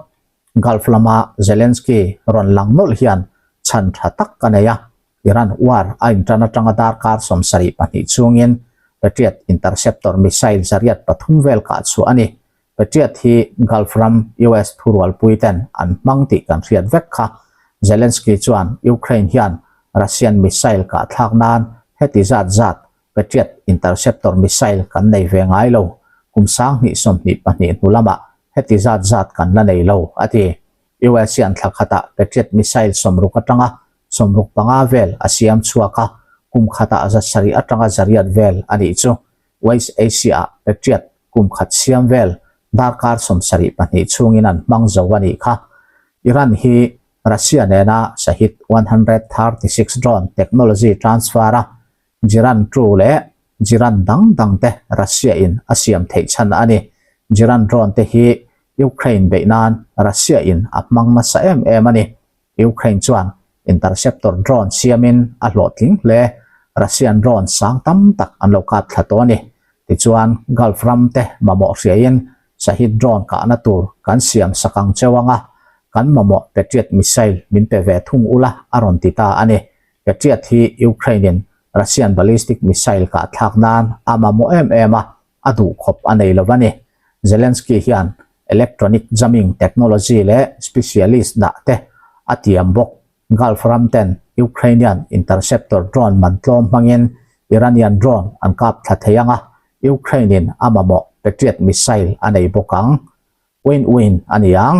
Gulf lama Zelensky rawn lang nawlh hian chhan tha tak a nei a, Iran war a intan atanga darkar 72 chhungin Patriot interceptor missile 103 vel kah chhuah a ni. Patriot hi Gulf ram US thurualpui ten an hmang tih kan hriat vek kha. Zelensky chuan Ukraine hian Russian missile kah thlak nan heti zat zat Patriot interceptor missile kan nei ve ngai lo, kum 2022 hnu lamah heti zat zat kan la nei lo, a ti. US hian thla khatah Patriot missile 60 atanga 65 vel a siam chhuak a, kum khatah 700 atanga 800 vel a nih chu. West Asia-ah Patriot kum khat siam vel darkar 72 chhungin an hmang zo a nih kha. Iran hi Russia nena Shahed 136 drone technology transfer a Jiran True leh Jiran dang dang te Russia in a siam theih chhan a ni. Jiran drone te hi Ukraine beih nan Russia in a hmang nasa em em a ni. Ukraine chuan Interceptor drone siamin a hlawhtling hle. Russian drone sang tam tak an lo kap thla tawh a ni. Tichuan, Gulf ram te mamawh hriain Shahed drone kahna tur kan siam sak ang cheu anga kan mamawh Patriot missile min pe ve thung ula a rawn ti ta a ni. Patriot hi Ukraine-in Russian ballistic missile kah thlak nan a mamawh em em a, a duh khawp a nei lo a ni. Zelensky hian electronic jamming technology leh specialist dah te a tiam bawk. Gulf ram ten Ukrainian interceptor drone man tlawm hmangin Iranian drone an kap thla thei ang a, Ukraine-in a mamawh Patriot missile a nei bawk ang. Win-win a ni ang.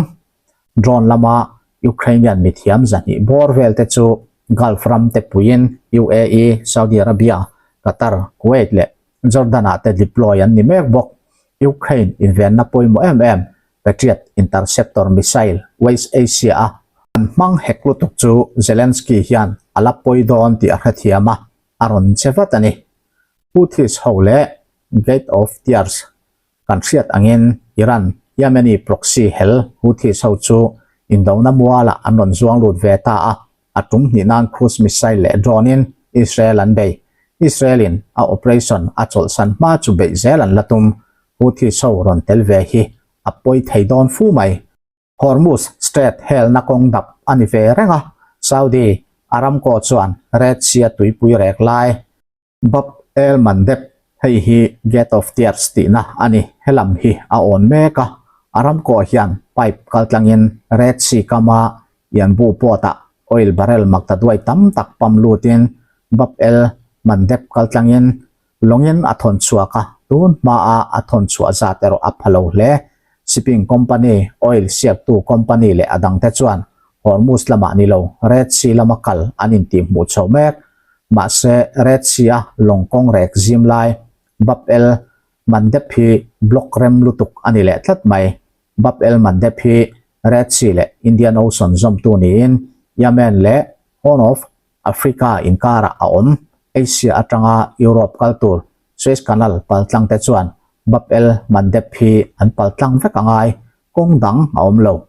Drone lama Ukrainian mithiam zahnih bawr vel te chu Gulf ram te puiin UAE, Saudi Arabia, Qatar, Kuwait leh Jordan-ah te deploy an ni mek bawk. Ukraine invenna pawimawh em em Patriot interceptor missile West Asia-a an hmang hek lutuk chu Zelensky hian a la pawi dawn tih a hrethiam a, a rawn che vat a ni. Houthis ho leh Gate of Tears kan hriat angin Iran, Yemeni proxy hel Houthis ho chu indona mualah an rawn zuang lut ve ta a, a tum hnih nan cruise missile leh drone in Israel an bei. Israel in a operation a chawlhsan hma chu beih zel an la tum. Houthis ho rawn tel ve hi a pawi thei dawn fu mai. Hormuz Strait helna kawng dap a ni ve reng a, Saudi Aramco chuan Red Sea tuipui rek lai Bab el Mandeb, hei hi Gate of Tears tihna a ni, helam hi a awn mek a, Aramco hian pipe kaltlangin Red Sea kama Yanbu port-ah oil barrel maktaduai tam tak pump lutin Bab el Mandeb kaltlangin lawngin a thawn chhuak a, tun hmaa a thawn chhuah zat erawh a pha lo hle. Shipping company, oil siaktu company leh a dangte chuan Hormuz lamah ni lo, Red Sea lama kal an intihhmuh chho mek. Mahse, Red Sea-a lawng kawng rek zim lai Bab el Mandeb hi block rem lutuk a ni leh tlat mai. Bab el Mandeb hi Red Sea leh Indian Ocean zawmtu niin Yemen leh Horn of Africa inkarah a awm. Asia atanga Europe kal tur Suez Canal paltlang te chuan Bab el Mandeb hi an paltlang vek a ngai, kawng dang a awm lo.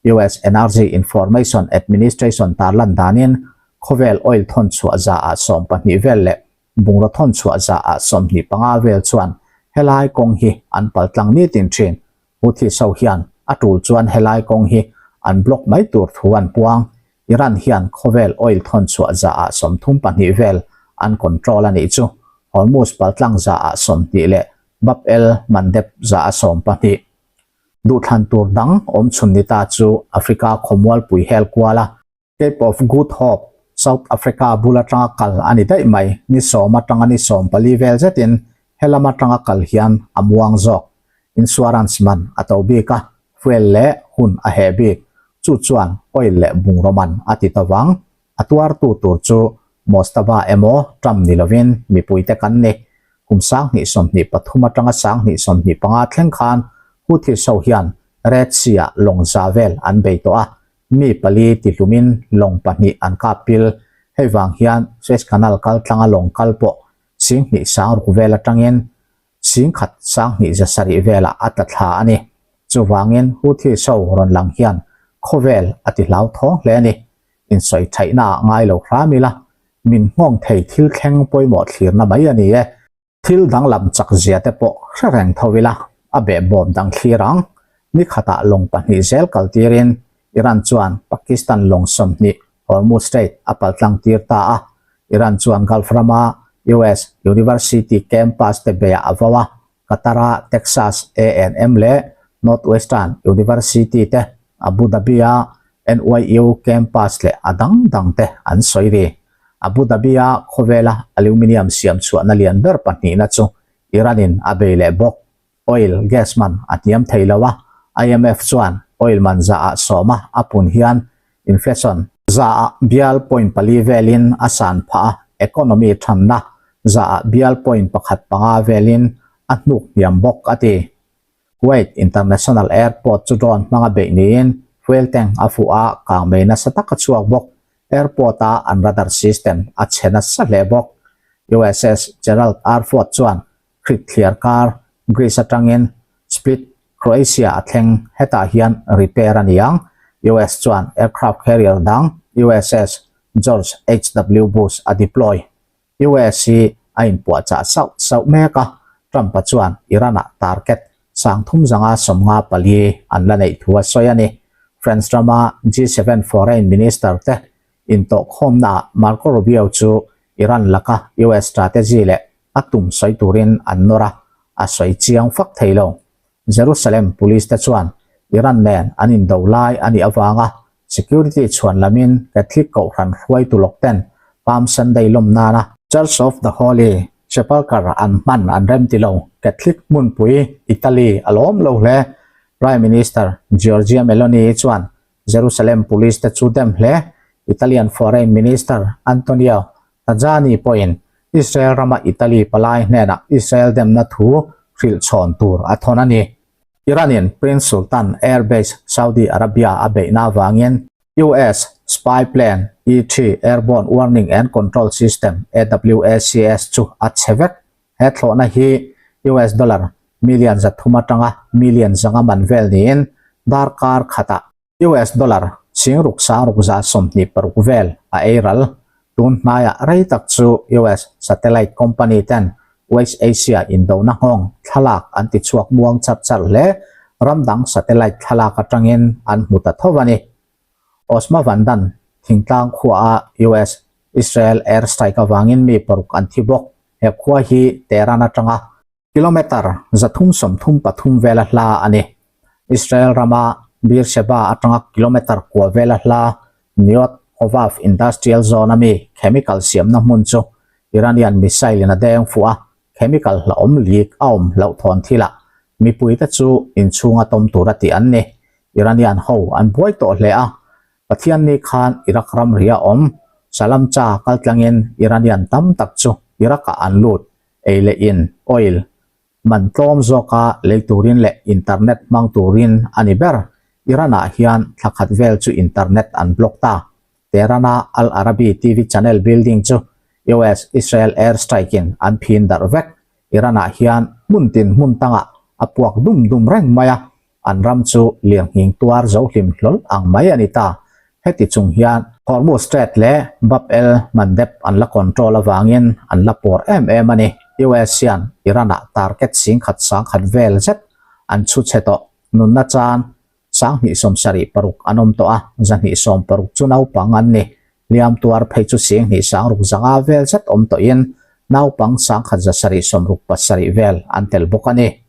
US Energy Information Administration tarlan danin khawvel oil thawn chhuah zaah 12 vel leh bungraw thawn chhuah zaah 25 vel chuan helai kawng hi an paltlang nitin thin. Houthis ho hian a tul chuan helai kawng hi an block mai tur thu an puang. Iran hian khawvel oil thawn chhuah zaah 32 vel an control a nih chu. Hormuz paltlang zaah 20 leh Bab el Mandeb zaah 12. Duhthlan tur dang awm chhun ni ta chu Africa khawmualpui hel kual a, Cape of Good Hope, South Africa bul atanga kal a ni daih mai. Ni sawm atanga ni 14 vel zetin helam atanga kal hian a muang zawk. Insurance man a to bik a, fuel leh hun a heh bik. Chu chuan oil leh bungraw man a ti to vang. A tuartu tur chu Mostaba emaw Trump ni lovin mipuite kan ni. Kum 2023 atanga 2025 thleng khan Houthis ho hian Red Sea-ah lawng za vel an bei tawh a, mi pali tihlumin lawng pahnih an kap pil. Hei vang hian Suez Canal kal tlanga lawng kal pawh 2000 sangruk vel atangin 10,000 20 zasarih velah a tla thla a ni. Chuvangin Houthis ho rawn lang hian khawvel a ti hlauthawng hle a ni. Insawi thaihna ah ngai lo hram ila, min nghawng thei thil thleng pawimawh thlirna mai a ni e. Thil danglam chak zia te pawh hre reng tho ila, a behbawm dang thlir ang. Ni khatah lawng pahnih zel kal tirin Iran chuan Pakistan lawng 20 Hormuz Strait a paltlang tir ta a. Iran chuan Gulf rama US University campus te beiah a vo a, Qatar-a Texas A&M leh Northwestern University te, Abu Dhabi-a NYU campus leh a dang dang te an sawi ri. Abu Dhabi-a khawvela aluminium siam chhuahna lian ber pahnihna chu Iran-in a bei leh bawk. Oil, gas man a hniam thei lo a, IMF chuan oil man zaah sawma a pun hian Inflation zaah bial point pali velin a san phah a, economy thanna zaah bial point pakhat panga velin a hnuk hniam bawk a ti. Kuwait International Airport chu drone hmanga beih niin fuel tank a fuh a, kangmei nasa tak a chhuak bawk. Airport-a an radar system a chhe nasa hle bawk. USS Gerald R. Ford chuan Crete thliar kar Greece atangin Split, Croatia a thleng, hetah hian repair a ni ang. US chuan aircraft carrier dang USS George HW Bush a deploy. US hi a inpuahchah sauh sauh mek a, Trump-a chuan Iran-ah target 3554 an la neih thu a sawi a ni. France rama G7 foreign minister te intawhkhawmnaah Marco Rubio chu Iran laka US strategy leh a tum sawi turin an nawr a, a sawi chiang fak thei lo. Jerusalem police te chuan Iran nen an indo lai a nih avanga security chhuan lamin Catholic kohhran hruaitu lawk ten Palm Sunday lawm nana Church of the Holy Sepulchre an hman an rem ti lo. Catholic hmunpui Italy a lawm lo hle. Prime Minister Giorgia Meloni chuan Jerusalem police te chu dem hle. Italian Foreign Minister Antonio Tajani pawhin Israel rama Italy palai hnenah Israel demna thu hrilh chhawn tur a thawn a ni. Iran-in Prince Sultan Air Base Saudi Arabia a beihna avangin US spy plane E-3 Airborne Warning and Control System, AWACS, chu a chhe vek. He thlawhna hi US dollar million 300 atanga million 500 man vel niin darkar khatah US dollar 6626 vel a ei ral. Tun hnaiah rei tak chu US satellite company ten West Asia indona nghawng thlalak an ti chhuak muang char char hle. Ram dang satellite thlalak atangin an hmu ta tho a ni. Osma Vandan thingtlang khuaah US Israel air strike avangin mi paruk an thi bawk. He khua hi Tehran atanga Kilometre 333 vela hla a ni. Israel rama Beersheba atanga kilometre kua vela hla Neot Hovav Industrial Zone a mi chemical siamna hmun chu Iranian missile in a deng fuh a, chemical hlauhawm leak a awm hlauhthawn thilah mipuite chu inchhunga tawm tura tih an ni. Iranian ho an buai tawh hle a, Pathianni khan Iraq ramri a awm Salamcha kaltlangin Iranian tam tak chu Iraq-ah an lut. Ei leh in, oil, man tlawm zawka lei turin leh internet hmang turin a ni ber. Iran-ah hian thla khat vel chu internet an block ta. Tehran-a Al Arabi TV channel building chu US-Israel air strike-in an phin darh vek. Iran-ah hian hmun tin hmun tangah a puak dum dum reng mai a, An ram chu lirnghing tuar zo hlim hlawl ang mai a ni ta. Heti chung hian Hormuz Strait leh Bab el Mandeb an la control avangin an la pawr em em a ni. US hian Iran-ah target 10,100 vel zet an chhu chhe tawh. Nunna chan 27,600 an awm tawh a, 260 chu naupang an ni. Hliam tuar phei chu 26,500 vel zet awm tawhin naupang 1,767 vel an tel bawk a ni.